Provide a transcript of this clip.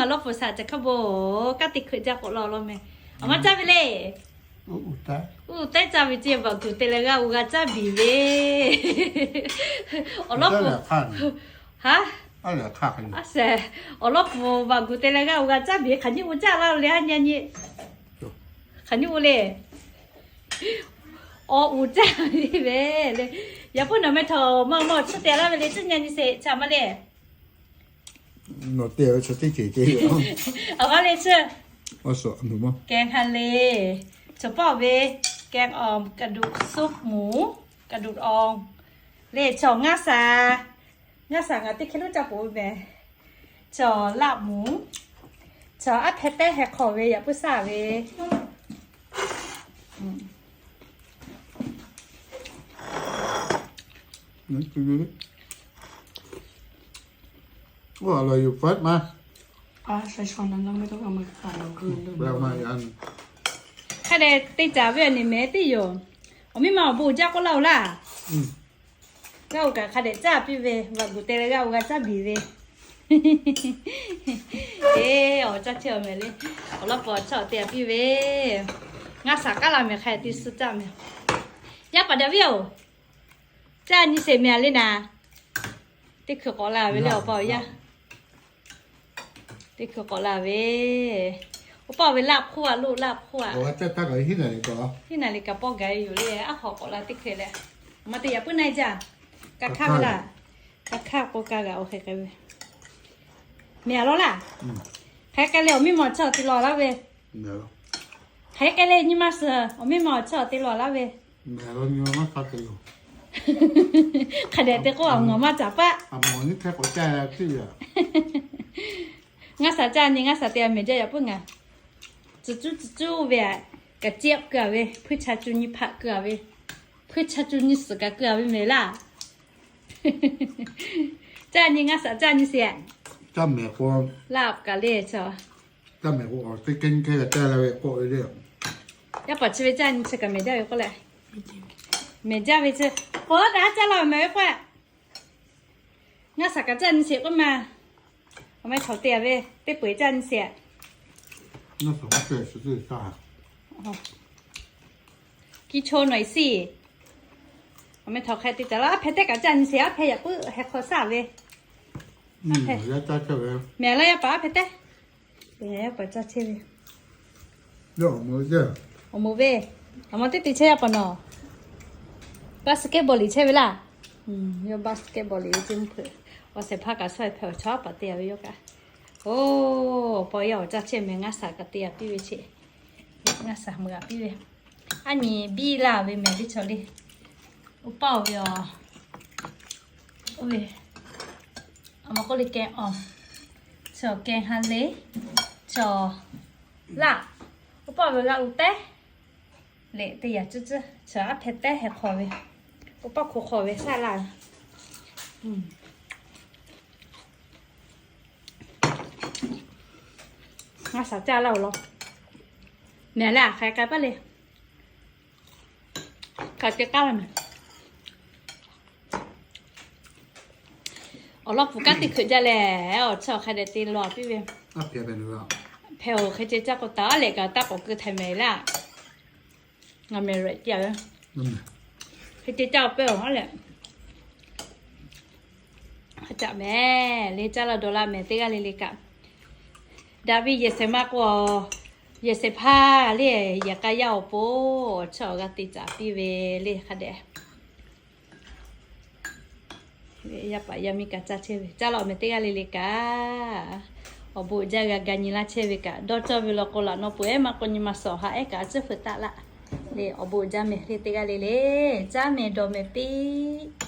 Awˬ lawˉ pfuhˍ shaꞈ ca hk'a bo, kanˉ te hkeuꞈ jaˇ k'awꞈ la law meh. Awˬ ma caˇ ve le. Uˉ tehˉ caˇ ve ce, vaꞈ kuˬ te leh g'aˇ u g'a caˇ biˬ ve. Awˬ lawˉ pfuhˍ, ha, a shehˍ, awˬ lawˉ pfuhˍ vaꞈ kuˬ te leh g'aˇ u g'a caˇ biˬ ve, hk'aˬ nyiˇ u caˇ laˇ le, a nyi nyi. Hk'aˬ nyiˇ u le. Awˬ uˍ caˇ ve le. Yaꞈ puiˉ nawˬ meh htawˇ maˇ maˇ awˬ tcuhˇ te laˇ ve le, tcuhˇ nyi nyi sheˍ, ca ma le. Nawˬ te ve chaw teˇ ceuˬ te yoˬ. Awˬ g'aˇ le tcuhˇ. Kehˬ ha le, chaw pawˆ ve, kehˬ awˬ กระดูก ซุปหมู กระดูกอ่อน le, chaw ngaˇ shaˍ, ngaˇ shaˍ ngaˬ teˇ hkeh lonˉ caˇ poˬ ve meh, chaw ลาบหมู, chaw aˉ hpehꞈ tehˉ heh hk'aw ve yaꞈ puiˉ shaˆ ve. Hk'a dehꞈ te caˍ ve awˬ ne mehˍ teˇ yoˬ. Awˬ miˇ ma awˬ bon jaˇ k'oˆ laˇ-oˬ laˇ. G'aˇ u kaꞈ hk'a dehꞈ caˇ piˇ ve, vaꞈ kuˬ te leh g'aˇ u g'a caˇ biˬ ve. Eˬ, awˬ caˇ chehˇ awˬ mehˍ le. Awˬ lawˉ pfuhˍ awˬ chawˇ te a piˇ ve. Ngaˇ shaˍ k'aˉ la mehˍ hk'a te suh caˇ mehˍ. Yaˇ paˍ daꞈ viˉ-oˬ, caˇ nyi sheˍ mehˍ le naˍ. Teˇ hkui k'awꞈ la ve le awˬ pa awˬ yaˇ. Teˇ hkui k'awꞈ la ve. Oˇ paˆ ve ลาบคั่ว loˬ, ลาบคั่ว. Hiˉ naˍ liꞈ kaꞈ pawˆ gaˬ yoˬ le, aˉ hk'aw k'awꞈ la teˇ hkui leh. Ma te yaꞈ puiˉ na-e jaˇ. Ka hkaˇ ve laˇ. Ka hkaˇ k'o ka g'a awˬ hk'e k'ai ve. Mehˍ a lawˉ laˇ. Hk'aˬ hk'e k'ai leh awˬ miˇ ma awˬ chawˇ te lawˬ laˇ ve. Hk'aˬ hk'e k'ai leh nyi ma suhˍ awˬ miˇ ma awˬ chawˇ te lawˬ laˇ ve. Hk'a dehꞈ te k'oˆ a, ngaˬ maˇ caˍ paˆ. Ngaˇ shaˍ caˇ nyi ngaˇ shaˍ te a mehˍ jaˇ yaꞈ puiˉ ngaˬ. Tcuh cuˇ tcuh cuˇ ve a, kaꞈ ciˉ keu a ve, hpuiˇ cha cu nyi hpaꞈ keu a ve, hpuiˇ cha cu nyi suhˍ kaꞈ keu a ve mehˍ laˇ. Caˇ nyi ngaˇ shaˍ caˇ nyi sheˍ. Laˇ kaꞈ le chaw. Yaˇ paˍ chi ve caˇ nyi chi kaꞈ mehˍ jaˇ ve k'oˆ leh. Mehˍ jaˇ ve chi. K'o kaꞈ caˇ la mehˍ ve k'oˆ. Ngaˇ shaˍ kaꞈ caˇ nyi sheˍ k'oˆ ma. Awˬ meh htawnˍ te a ve, teˇ peu-eˬ caˇ nyi sheˍ. Kiˇ cho nawˬ-e siˉ. Awˬ meh htawnˍ hk'e te caˍ laˇ, aˉ hpehꞈ tehˉ kaꞈ caˇ nyi sheˍ, aˉ hpehꞈ yaꞈ puiˉ heh hk'aw shaˆ ve. Mehˍ laˇ yaˇ paˍ aˉ hpehꞈ tehˉ. Yaˇ paˍ caˇ chehˇ ve. Awˬ moˍ ve, awˬ meh teˇ te chehˇ yaˇ paˍ nawˬ. Basketball liꞈ chehˇ ve laˇ. Yawˇ basketball liꞈ ve ce mvuhˇ hpeuꞈ. Awˬ shehˍ hpaˇ kaꞈ shaw-e hpehꞈ awˬ chawˇ paˍ te a ve yawˇ kaꞈ. Oˇ, paw yaˇ awˬ caˇ chehˇ mehˍ ngaˇ shaˍ kaꞈ te a piˇ ve che. Ngaˇ shaˍ meuꞈ g'a piˇ ve. Aˉ nyi biˇ laˇ ve mehˍ teˇ chaw le. Oˇ paˆ-oˬ ve a. Oˇ ve, a ma k'oˆ le kehˬ awˬ, chaw kehˬ ha le, chaw laˇ. Oˇ paˆ ve g'a uˉ tehˉ leh teˇ yanˇ cuˇ cuˇ chaw aˉ hpehꞈ tehˉ heh hk'aw ve. Oˇ paˆ hk'oˆ hk'aw ve shaˆ laˇ. Ngaˇ shaˍ caˇ laˇ-oˬ law. Mehˍ leh a hk'aˬ hk'e k'ai paˆ le. Hk'aˬ te k'aˉ la mehˍ. Awˬ lawn hpu kanˉ teˇ hkeuꞈ jaˇ leh, awˬ chawˇ hk'a dehꞈ te lawˬ piˇ ve. Hpehꞈ-oˬ, hk'e ce caˇ k'o taˍ leh kaꞈ taˇ k'awꞈ keu htaiˍ mehˍ laˇ. Ngaˬ mehˍ rehꞈ tiꞈ ve. Hk'e ce caˇ-oˬ peuˬ-oˬ ha lehˬ. Hk'a caꞈ mehˍ le, caˇ laˇ dawˬ laˇ mehˍ teˇ g'aˇ le le kaꞈ. Daꞈ ve yehˬ shehˍ ma k'o, yehˬ shehˍ hpaˇ le, yehˬ k'a yaˇ awˬ pon awˬ chawˇ awˬ g'aˇ te caˍ piˇ ve le hk'a dehꞈ. Yaˇ paˍ yaˇ miˇ kaꞈ caˇ chehˇ ve, caˇ laˇ mehˍ teˇ g'aˇ le le kaꞈ. Awˬ bon uiˍ jaˇ g'a ga nyi laˇ chehˇ ve kaꞈ, dawˇ cawˇ ve law k'o laꞈ naw peuˬ ehˉ maˇ k'o nyi ma suhˍ haꞈ ehˉ kaꞈ a ciˉ feu taˆ laˇ. Le awˬ bon uiˍ jaˇ mehˍ le teˇ g'aˇ le le, caˇ mehˍ dawˬ mehˍ piˇ.